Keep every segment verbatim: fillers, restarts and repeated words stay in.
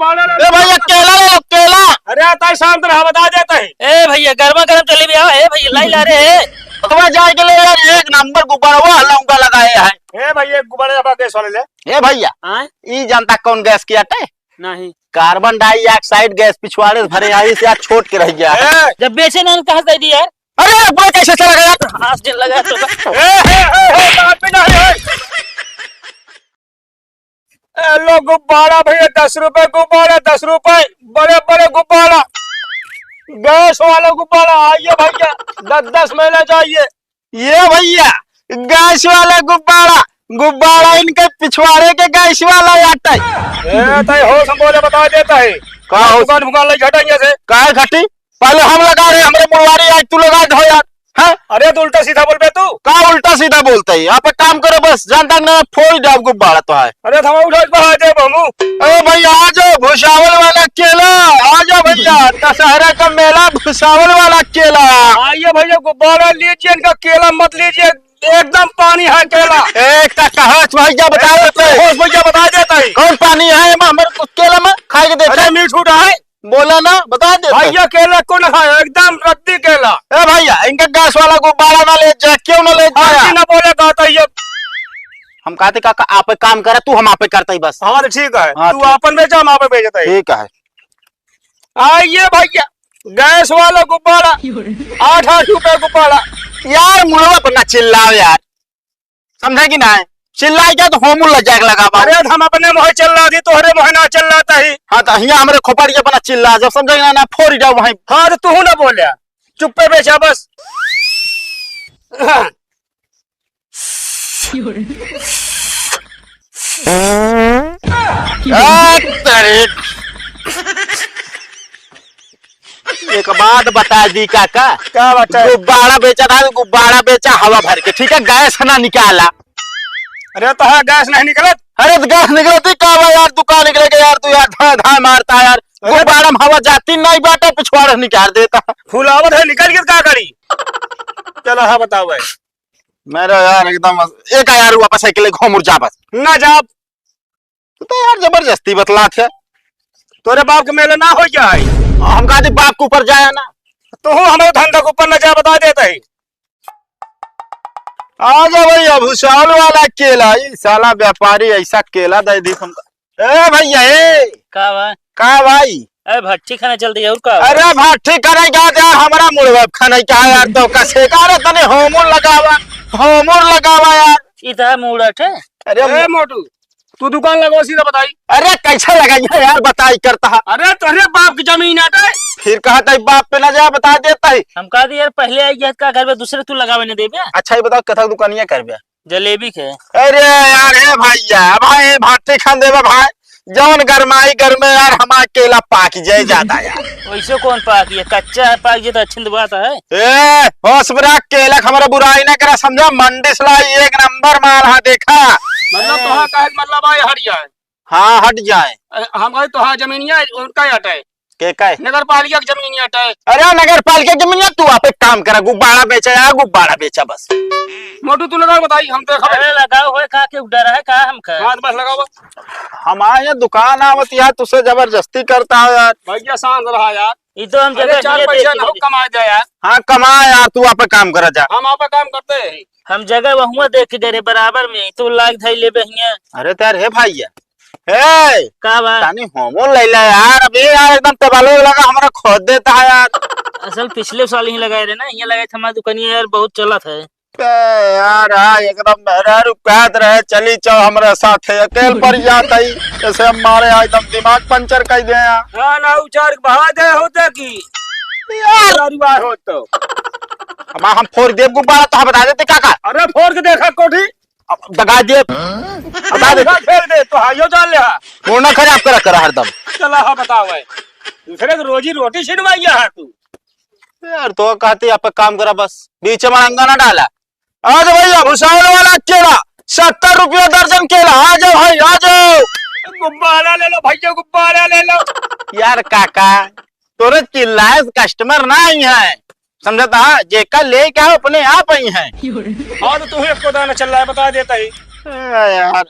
ए भैया, केला ले लो, केला। अरे, ताई शांत रहा, बता देता है। ए भैया, गर्मा गर्म जलेबी आवा। ए भैया, लाई ला रे। तो मैं जाए के लिए यार, एक नंबर गुब्बारा, वो हल्ला उंगा लगाए है। ए भैया, एक गुब्बारा जमा गैस वाले ले। ए भैया, हाँ? ई जानता कौन गैस की आटे? नहीं। कार्बन डाइऑक्साइड गैस पिछवाड़े से भरे आई से यार, छोट के रह गया है। ए! जब बेचे ना, कहाँ से दे दी यार? अरे, भाई, कैसे चला गया? हाथ से लगा तो। ए, ए, ए, ए, बात भी नहीं है। ए लो गुब्बारा भैया, दस रुपए गुब्बारा, दस रुपए, बड़े बड़े गुब्बारा, गैस वाला गुब्बारा, आइए भैया, दस दस में ले जाइए। ये भैया, गैस वाला गुब्बारा, गुब्बारा इनके पिछवाड़े के गैस वाला आटे। ए, तय होश में बोले, बता देता है। का होश? दुकान फुकान लग घटा यहाँ से। काहे घटी? पहले हम लगा रहे, हमरे मुड़वारी, आज तू लगा दो यार। हाँ? अरे, तो उल्टा सीधा बोल बे तू। का उल्टा सीधा बोलता है? आप एक काम करो, बस जानता ना, फोड़ जाओ गुब्बारा तो है। अरे, थमा उठा के बहा दे बमू। ए भाई, आ जाओ भुसावल वाला केला, आ जाओ भैया, दशहरा का मेला, भुसावल वाला केला। आइए भैया, गुब्बारा लीजिए, इनका केला मत लीजिए, एकदम पानी है केला। ए, का कहा भैया, बता देते हैं। होश भैया, बता देता है। कौन पानी है? हम, हमारे केला में खाए के देखे। अरे, मीठ उठा है। बोला ना, बता देता है। भैया, केला को ना खाए, एकदम रद्दी केला। ए भैया, इनका गैस वाला गुब्बारा ना ले जा, क्यों ना ले जा? हाँ जी, ना बोले, कहता है ये। हम कहते, "काका, आप एक काम करा, तू हम आप करता ही बस।" हाँ, तो ठीक है, हाँ, तू ठीक। आपन बेचा, हम आप बेचता है। ठीक है। आइए भैया, गैस वाला गुब्बारा, आठ आठ रुपए गुब्बारा। यार, मुड़वा पर ना चिल्लाओ यार, समझे कि ना? चिल्लाई क्या तो होमू लग जाए लगा बा। अरे, हम अपने मोहे चिल्ला दी, तोहरे मोहे ना चिल्लाता ही। हाँ, तो हियाँ हमरे खोपड़ी अपना चिल्ला, जब समझे ना, ना फोड़ जाओ वहीं। हाँ, तो तू ना बोले, चुप्पे बेचा बस। आ, तेरे। एक बात बता दी काका। का बता? गुब्बारा बेचा था, गुब्बारा बेचा हवा भर के, ठीक है, गैस ना निकाला। अरे तो हाँ, गैस नहीं निकलत? अरे तो गैस निकलत ही का बा यार, दुकान निकले के यार, तू यार धाए धाए मारता है यार। अरे गुब्बारा में हवा जाती नहीं बाटे, पिछवाड़ा निकाल देता। फुलावत है, निकल गई का करी? चलो हाँ, बताओ भाई। मेरा यार एकदम एक यार वापस साइकिल घूम उड़ जा बस। ना जा। तू तो यार जबरदस्ती बतलात है। तोरे बाप के मेले ना हो जाए। हम कहते बाप के ऊपर जाए ना। तो हूँ हमारे धंधा के ऊपर ना जाए, बता देता ही। आ जा भैया, भुसावल वाला केला, ई साला व्यापारी ऐसा केला दे दी हमका। ए भैया, ए। का बा? का भाई? ए, भट्टी खाने चल दिया, और का बा? अरे भट्टी खाने का दे, हमरा मुड़वा खाने का यार, तो कसे का रे, तने होमर लगावा, होमर लगावा यार। ई तो है मुड़ट है। अरे ए, मो- मोटू, तू दुकान लगाओ, सीधा बताई। अरे, कैसे लगाई है यार, बताई करता है। अरे, तोहरे बाप की जमीन आटे। फिर कहता है, बाप पे ना जा, बता देता है। हम कहा दी यार, पहले आई गया का घर में, दूसरे तू लगावे न देबे। अच्छा, ये बताओ, कथा दुकानिया करबे? जलेबी के। अरे यार, हे भैया, भाई, भाटे खान देबे भाई, जौन गरमाई गरमे यार, हमार केला पाक जाए ज्यादा यार। वैसे कौन पाक ये? कच्चा है, पाक जाए तो अच्छी बात है। ए, होश में रख, केला के हमरा बुराई ना करा, समझा? मंडी से लाई, एक नंबर माल है, देखा। मतलब, ए। तोहार कहे के मतलब आए हट जाए। हाँ, हट जाए। अरे, हम कहे तोहार जमीनिया है, उनका ही हटे। के का है? नगर पालिका की जमीनिया हटे। अरे, नगर पालिका की जमीनिया, तू आप एक काम करा, गुब्बारा बेचा यार, गुब्बारा बेचा बस। मोटू, तू लगा बताई, हम तो खबर। अरे, लगाओ, होए का, के डर है का हमका? हाँ, तो बस लगाओ बस। हमारे यहाँ दुकान आवत यार, तुझसे जबरदस्ती करता है यार। भैया, शांत रहा यार। ई तो हम अरे, जगह चार हिये पैसा देख ना हो, लेते। कमा दे यार। हाँ, कमा यार, तू आप काम करा जा। हम आप काम करते हैं। हम जगह वहुआ देख के गए रहे, बराबर में, तो लाग धाई लेबे हियाँ। अरे तो यार, हे भैया, हे, का बा? तानी होमो ले ले यार, अबे यार, एकदम टेबलो लगा, हमरा खोद देता है यार। असल पिछले साल ही लगाए रहे ना, हियाँ लगाए थे हमारी दुकानिया यार, बहुत चलत है। बे यार, हाँ, एकदम मेहरारू कहत रहे, "चली चल हमरे साथे", अकेल पर जात हई, जैसे हम मारे, हाँ, एकदम दिमाग पंचर कर दे यार। हाँ, ना उचार के बहा दे होते की। यार। दारू आए हो तो। अब हम फोड़ देब गुब्बारा तो हम बता देते काका। अरे फोड़ के देखा कोठी। अब दगा दे। बता दे। मुंडा फेर दे, तो हाइयो जान ले हा। मुंडा खराब करा, करा हरदम। चला हाँ बताओ भाई। दूसरे के रोजी रोटी छिनवाइया है तू। यार, तो कहते आप एक काम करा, बस बीच में अंगा ना डाला। आ जाओ भैया, भुसावल वाला केला सत्तर रुपया दर्जन केला, आ जाओ भाई, आ जाओ। गुब्बारा ले लो भैया, गुब्बारा ले लो। यार काका, तोरे चिल्लाए से customer ना आई है, समझता है? जेका ले के आओ, अपने आप आई है। और तो तू एक को दाना चल रहा है, बता देता ही। ए यार,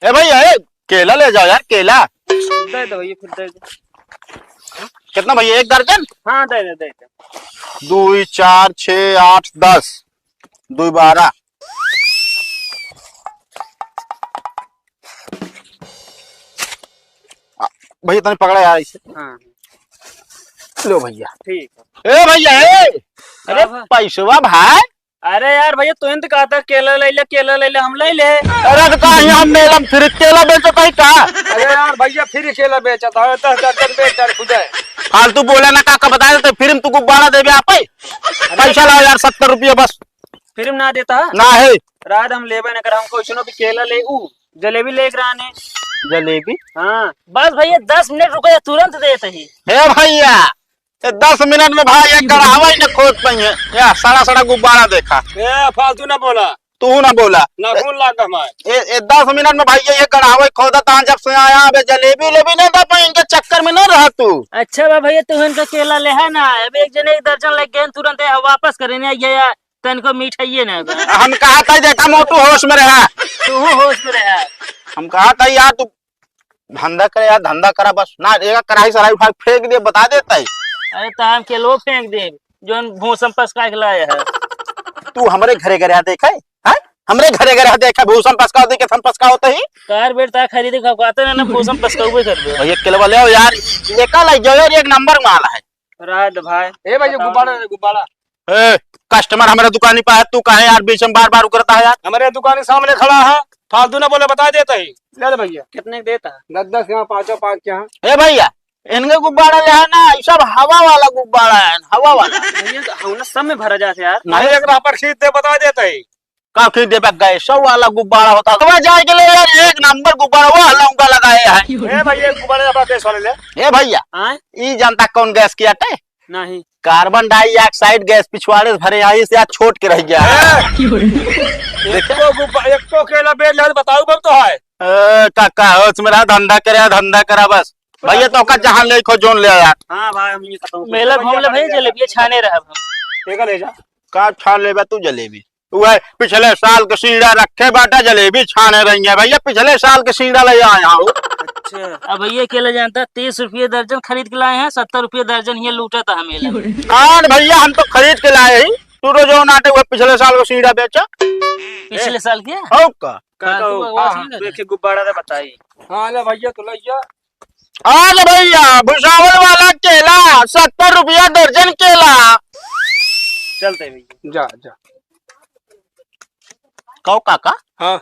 ए भैया, ए, केला ले जाओ यार, केला। दे दो भैया, फिर दे दो। कितना भैया, एक दर्जन? हाँ, दे दे, दे दे। दुई, चार, छः, आठ, दस, दुई बारह। आ, भैया, तनी पकड़ा यार इसे। हाँ। लो भैया। ठीक है। ए भैया, ए! अरे, का बा? पैसवा भाई। अरे यार भैया, तू तो कहता केला ले ले, केला ले ले, हम ले ले। अरे तो का यहाँ मेला में free केला बेचत है का? अरे यार भैया, free केला बेचत है, दस दर्जन बेच डाल खुदे। फालतू बोला ना, काका बता देते, free में तू गुब्बारा देबे आपे। पैसा लाओ यार, सत्तर रुपया बस। Free में ना देता? ना है। रात हम लेबे न कर, हमको सुनो कि केला ले ऊ, जलेबी लेके रहने। जलेबी? हाँ। बस भैया, दस मिनट रुको या तुरंत देते ही। हे भैया, ये दस मिनट में भाई एक गड़ावा ही न खोद पाई है। या सड़ा सड़ा गुब्बारा देखा। ए, फालतू ना बोला। तू ना बोला। नाखून लाग हमारे। ए, ए, दस मिनट में भाई ये गड़ावा ही खोदा था, जब से आया, अबे जलेबी उलेबी नहीं दे पाई, इनके चक्कर में ना रहा तू। अच्छा बा भैया, तू इनका केला ले है ना, अब एक जने एक दर्जन लग गए, तुरंत ये वापस करे नहीं आइए यार, तनको मिठाइए ना बा। हम कहा था देखा मोटू होश में रहा। तू होश में रहा। हम कहा था यार तू धंधा करे यार, धंधा करा बस। ना, एक कढ़ाई सराई उठा के फेंक दे, बता देता है। अरे, तो हम केलो फेंक दे, जोन भूसम पसका के लाए है। तू हमरे घरे घरे आ देखे, हैं? हमरे घरे घरे आ देखे, भूसम पसका दे के थन पसका होता ही। कार बेटा खरीदे का कहते ना, ना भूसम पसका उबे कर दे। भैया, केलवा ले आओ यार, लेका लाई जाओ यार, एक नंबर माल है। रात भाई। ए भाई, ये बताओ गुब्बारा ना। दे, गुब्बारा। ए, customer हमारे दुकानी पे है, तू काहे यार बीच में बार बार उकरता है यार? हमारे दुकान के सामने खड़ा है, फालतू ना बोले, बता देता ही। ले ले भैया। कितने का देता है? दस दस के यहाँ, पाँचों पाँच के यहाँ। ए भैया, इनके गुब्बारा ले है ना, ये सब हवा वाला गुब्बारा है, हवा वाला। भैया, तो हम ना सब में भरा जाते यार। नहीं, एक राह पर खींच दे, बता देता ही। का खींच दे, गैसो वाला गुब्बारा होता है। तो वह जाए के ले यार, एक नंबर गुब्बारा, वह लौंगा लगाए है। ए भैया, गुब्बारा जब गैस वाले ले। ए भैया, हाँ? ई जनता कौन गैस किया टे? नहीं। कार्बन डाइऑक्साइड गैस पिछवाड़े से भरे आई से आज छोट के रह गया। ए! एको गुब्बा-, एको केला बेच ले, बताऊ कब तो है? ए, काका, होश में रहा, धंधा करे, धंधा करा बस। भैया, तो का जहाँ ले खो, जोन ले आया। हाँ भाई, हम ये खत्म कर मेला देंगे। घूम ले भैया, जलेबिया छाने रहब हम। ठीक है, ले जा। का छान लेबा तू जलेबी? वह पिछले साल के सीढ़ा रखे बाटा, जलेबी छाने रही है भैया, पिछले साल के सीढ़ा ले आया हूँ। अच्छा। अब भैया केला जानता, तीस रुपये दर्जन खरीद के लाए हैं, सत्तर रुपये दर्जन ये लूटा था हमें लगा। कान भैया, हम तो खरीद के लाए ही, तू तो जो नाटे हुए पिछले साल को सीढ़ा बेचा। पिछले साल के? हो का? का तू हाँ, बकवास हाँ, नहीं कर? देखे गुब्बारा तो बताई। हाँ, ले भैया, तो ले जा। आज भैया, भुसावल वाला केला, सत्तर रुपया दर्जन केला। चलते भैया। जा, जा। कहो काका? हाँ।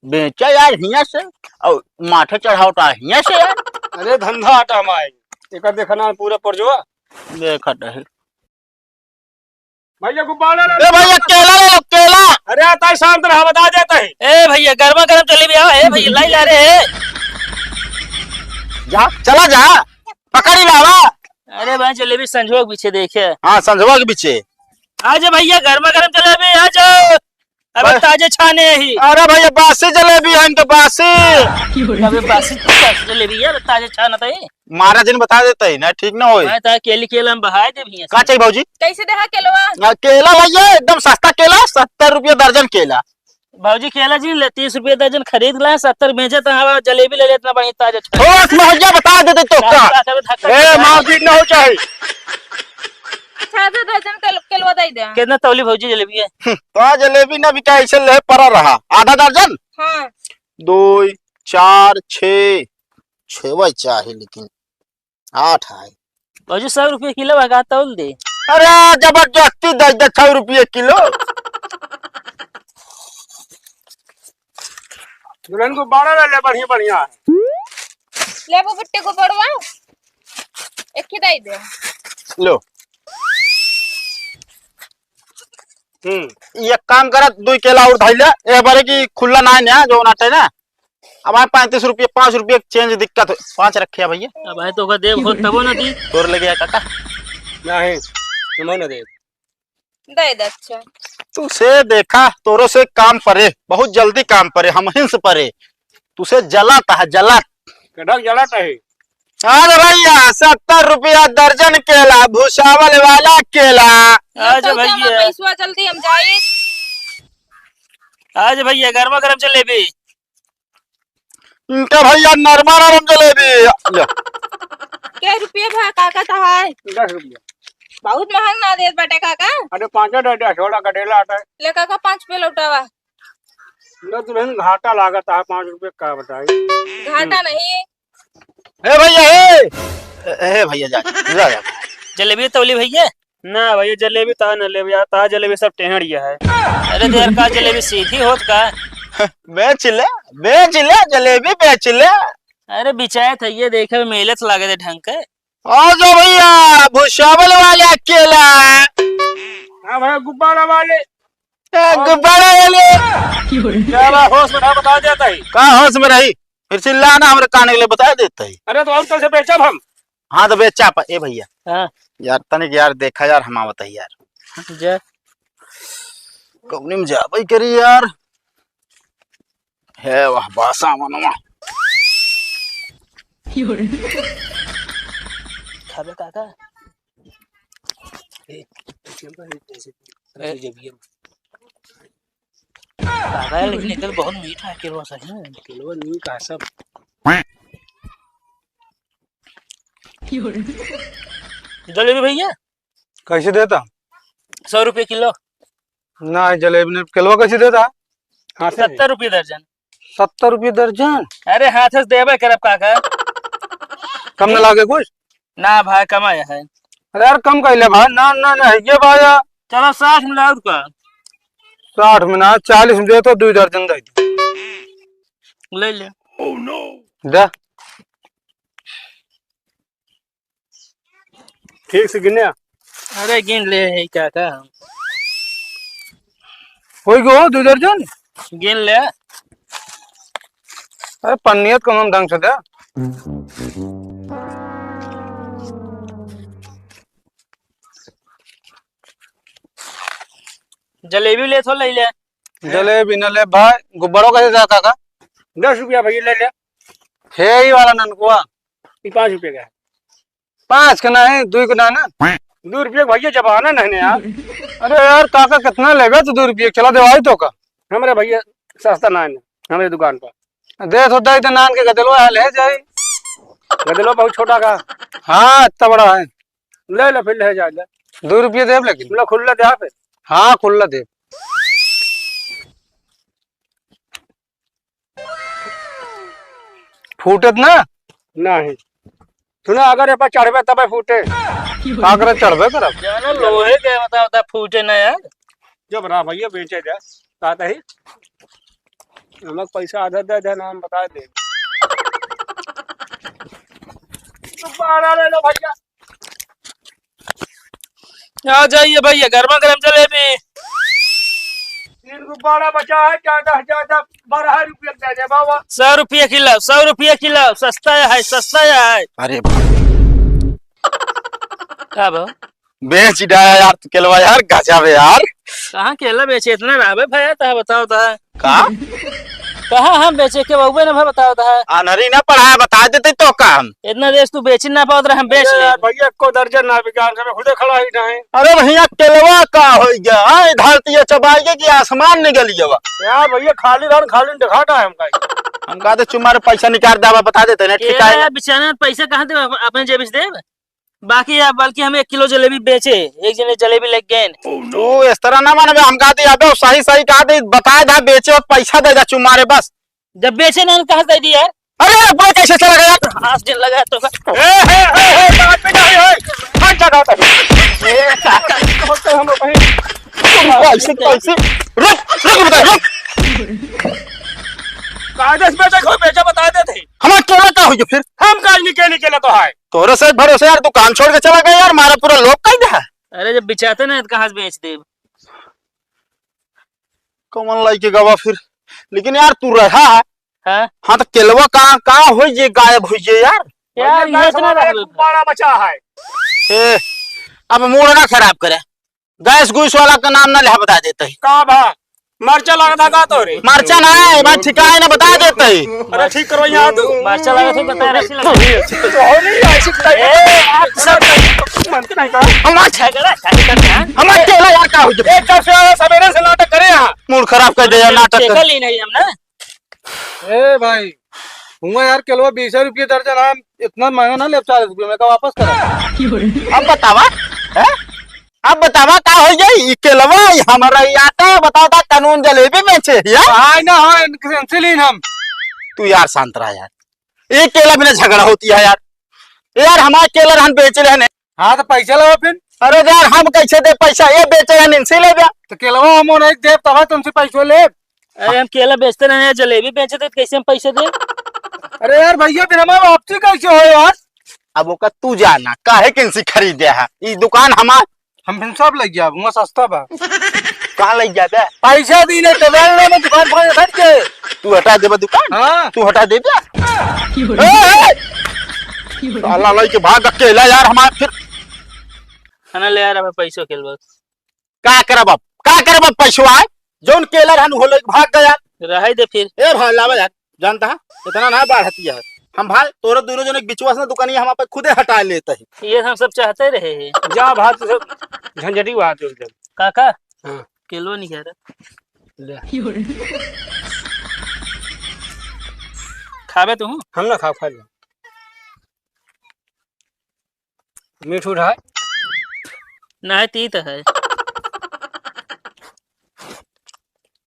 बेचा यार हियाँ से, और माथे चढ़ाओ ता हियाँ से यार। अरे धंधा आटा हमारे। एकर देखना पूरा परजवा। देखत है। भैया गुब्बारा ले ए भैया, केला ले लो, केला। अरे ताई शांत रहा, बता देता है। ए भैया, गर्मा गर्म जलेबी आवा, ए भैया, लाई ला रे। जा, चला जा, पकड़ी लावा। अरे भाई, जलेबी संझवा के पीछे देखे। हाँ, संझवा के पीछे। आ जा भैया, गर्मा गर्म जलेबी, आ जाओ। अबे बस। ताजे छाने ही। अरे भैया, बासी जलेबी है इनके, बासी। अबे बासी, बासी जलेबी है, अबे ताजे छाना था ये। महाराज जी ने बता देता है ना, ठीक ना होए। मैं तो केली केला में बहाए दे भैया। का चाहिए भौजी? कैसे देहा केलवा? आ, केला भैया एकदम सस्ता केला, सत्तर रुपया दर्जन केला। भौजी केला जी ले तीस रुपया दर्जन खरीद लाए, सत्तर बेचे तो हमारा जलेबी ले लेतना बढ़िया ताजा छोड़। होश में भैया बता देते तो का? का? ए, मार पीट ना हो चाहे। अच्छा, आधा दर्जन केल-, केलवा दे दे। कितना तौली भौजी जलेबी है? हम्म, तो आज जलेबी ना बिका, ऐसे ले पड़ा रहा। आधा दर्जन? हाँ। दो, चार, छः, छः वही चाहे लेकिन। आठ है। भौजी, सौ रुपये किलो बा का, तौल दे। अरे, जबरदस्ती दे दे, सौ रुपये किलो। दुल्हन गुब्बारा ले ले, बढ़िया, बढ़िया है। ले वो बुट्टे गुब्बारवा, एक ही दे दे। लो। हम्म। एक काम करत, दुई केला और धइले, ए बारे की खुला ना है ना, जो नाटे ना। अब आए पैंतीस रुपये, पाँच रुपये के change दिक्कत हो। पाँच रखे हैं भैया। अब आए तो ओकर देब हो तबो ना दी। तोर लगे है काका? नहीं, तुम ना देब। दे दे, अच्छा। तुसे देखा, तोरो से काम परे, बहुत जल्दी काम परे, हम हिंस परे। तुसे जलाता है, जलात। कड़क जलाता है। अरे भैया, सत्तर रुपया दर्जन केला, भुसावल वाला केला। आज तो भैया। पैसवा जल्दी हम जाई। आज भैया, गर्मा गर्म जलेबी। इनका भैया नरमा नरम जलेबी। लो। कै रुपये भा काका तहार? दस रुपया। बहुत महंग ना देत बाटे काका। अरे पाँचे दे दे, थोड़ा घटेला आता है। ले काका, पाँच रुपये लौटावा। लो दुल्हन, घाटा लागत है, पाँच रुपये का बताई। घाटा नहीं। ए भैया, ए! ए, ए भैया, जा, जा, जा। जलेबी तौली भैया? ना भैया, जलेबी ता न लेबे यार, ता जलेबी सब टेढ़िया है। अरे तो यार, का जलेबी सीधी होत का? बेच ले, बेच ले, जलेबी बेच ले। अरे बिचायत है, ये देखे में मेले तो लागे थे ढंग के। आ जाओ भैया, भुसावल वाले अकेला। हाँ भैया, गुब्बारा वाले। ए, गुब्बारा वाले। क्या बा, होश में रहा, बता देता ही। का होश में रही? फिर चिल्ला ना, हमरे कान के लिए बता देता ही। अरे तो और कल से बेचब हम। हाँ तो बेचा पा, ए भैया। हाँ। यार तनिक यार देखा यार, हम आवत है यार। जा। कौनी में जाबे करी यार। हे वाह, बासा मनवा। खाबे काका? ए, ए, जब ये काका है, लेकिन इधर बहुत मीठा है केलवा सही में। केलवा मीठा है सब। जलेबी भैया? कैसे देता? सौ रुपये किलो। ना, जलेबी नहीं। केलवा कैसे देता? हाँ, सत्तर रुपये दर्जन। सत्तर रुपये दर्जन? अरे, हाथ से देबे करब काका। कम न लागे कुछ? ना भाई, कम आया है। अरे यार, कम कर ले भाई। ना, ना, ना, ये भाई यार। चलो, साठ में लाओ का? साठ में ना, चालीस में दे तो दो दर्जन दे दे। ले ले। दे। ठीक से गिने। अरे गिन ले है क्या का? होई गो दो दर्जन? गिन ले। अरे पन्नियत कम हम ढंग से दे। जलेबी ले थो ले ले। जलेबी न ले भाई, गुब्बारो कैसे जा काका? दस रुपया भैया ले ले। हे ई वाला ननकुआ। ई पाँच रुपया का है। पाँच के ना है, दुई के ना ना। दो रुपये के भैया जमाना नहीं ना यार। अरे यार काका कितना लेबे तू दो रुपये के? चला देवाई तो का। हमरे भैया सस्ता ना है ना, हमरे दुकान पर। दे तो दे दे नान के गदलो है, ले जाई। गदलो बहुत छोटा का। हाँ, इतना बड़ा है। ले ले फिर ले जा ले। दो रुपये देब लेकिन। ले खुल्ला दे फिर। हाँ, खुल्ला देब। फूटत ना? नहीं। सुना, अगर ए पर चढ़बे तबे फूटे। का करे चढ़बे करब? जाना लोहे के बता, बता फूटे ना यार। जब रहा भैया बेचे जा, कहता ही। हमक पैसा आधा दे दे ना, हम बता दे। गुब्बारा ले लो भैया। आ जाइए भैया, गर्मा गर्म जलेबी। तीन गुब्बारा बचा है, ज्यादा से ज्यादा बारह रुपया दे दे बाबा। सौ रुपया किलो, सौ रुपया किलो, सस्ता है, सस्ता है। अरे बाप। का बा? बेच डाया यार तू केलवा यार, गजब है यार। कहाँ केला बेचे इतना रहबे भैया, ता बताओ ता। का? कहाँ हम बेचे के बउबे ना भाई, बताओ ता। अनरी ना पढ़ाया, बता देते तो का हम। इतना देश तू बेच ना पावत रहे, हम बेच अरे ले। यार भैया, एको दर्जन ना बिका, हम सब खुदे खड़ा ही ना है। अरे भैया, केलवा का हो गया? हाँ, धरती ये चबाई के कि आसमान निकल गया बा? यार भैया, खाली रहन, खाली दिखाता है हमका। हम कहते चुम्मा रे पैसा निकाल दे, बता देते ना, केला ठिकाए ना। यार, बेचारा पैसा कहाँ दे, अपने जेब से दे। बाकी अब बल्कि हम एक किलो जलेबी बेचे, एक जने जलेबी लेके गए। तू इस तरह ना मानबे, हम कहते अबे सही सही कहते, बताए दा बेचे और पैसा दे दा चुम्मा रे बस। जब बेचे ना, कहाँ से दे दी यार? अरे, अरे, भाई कैसे चला गया? हाथ जिन लगा तो का। ए, ए, ए, ए, बात पे नहीं है। हट जा, हट जा। ए, काका, तो हम भाई। कैसे, कैसे? रुक, रुक, बता, रुक। कायदे से बेचे, कोई बेचे बता देते। हमारा केला का हो गया फिर? हम काज निके निके ना तो है। तोरे से भरोसे यार, तू काम छोड़ के चला गया यार, मारा पूरा लोग कह दे। अरे जब बिचाते ना तो कहाँ से बेच देब? कौन लाई के गवा फिर? लेकिन यार तू रहा है। हाँ? हाँ तो केलवा कहाँ, कहाँ होई जे गायब होई जे यार? यार, भैया, ये गैस तो ना वाला रख एक लो। गुब्बारा बचा है। ए, अब मूड ना खराब करे। गैस गुइस वाला का नाम ना ले, बता देते ही। का भा? मरचा लगा था का तोरे? मरचा ना है, मैं ठिकाए ना बता देते ही। अरे ठीक करो यहाँ तू। मरचा लगा था, बता रहे से लगा। तो हो नहीं, ऐसी बताइए। ए, आप सब मन के नहीं कहा। हमार झगड़ा, झगड़ा करते हैं। हमार केला यार का हो गया? एक कब से आया, सवेरे से नाटक करे यहाँ। मूड खराब कर दे यार, नाटक कर। देखा ली नहीं हम ना। ए भाई, हुआ यार, केलवा बीस रुपये दर्जन है, इतना महंगा ना ले, चालीस रुपये में का वापस करा। अब बतावा, हैं? अब बतावा का हो जाई? ई केलवा, ई हमारा ई आटा, बताओ ता कानून जलेबी बेचे, या? हाँ ना, हाँ, इनके से लीन हम। तू यार शांत रहा यार, ये केला बिना झगड़ा होती है यार। यार हमारा केला रहन बेच रहे हैं। हाँ तो पैसा लावा फिर। अरे यार हम कैसे दे पैसा, ये बेचे हैं इनसे ले गया। तो केलवा हम नहीं देब, तब तुमसे पैसा लेब। अरे हम केला बेचते रहे हैं, जलेबी बेचे थे, कैसे हम पैसे दे? अरे यार भैया, फिर हमारा वापसी कैसे हो यार? अब ओका तू जाना, काहे के इनसे खरीदे है? ई दुकान हमार। हम फिर सब लग गया, वहाँ सस्ता बा। कहाँ लग गया बे? पैसा दी नहीं तो जान ले, मैं दुकान पर बैठ के। तू हटा देबा दुकान? हाँ। तू हटा देबा? ए, ए! साला लई के भाग अकेला यार हमार फिर। खाना ले यार, हमें पैसों के बस। का करब अब? का करब अब पैसवा है? जौन केलर हन हो लई के भाग गया। रहे दे फिर। ए भाई लावा यार, जानता है? इतना ना बाढ़ती है। हम भाई तोरे दोनों जने के बिचवा से ना दुकानिया हम आप खुदे हटा लेते हैं। ये हम सब चाहते रहे हैं। जा भाई तू सब झंझटी हुआ चल चल। काका। हाँ। केलो नहीं कह रहा। ले। खाबे तू? हम ना खाओ, खा लो। मीठ उठ है? नहीं, तीत है।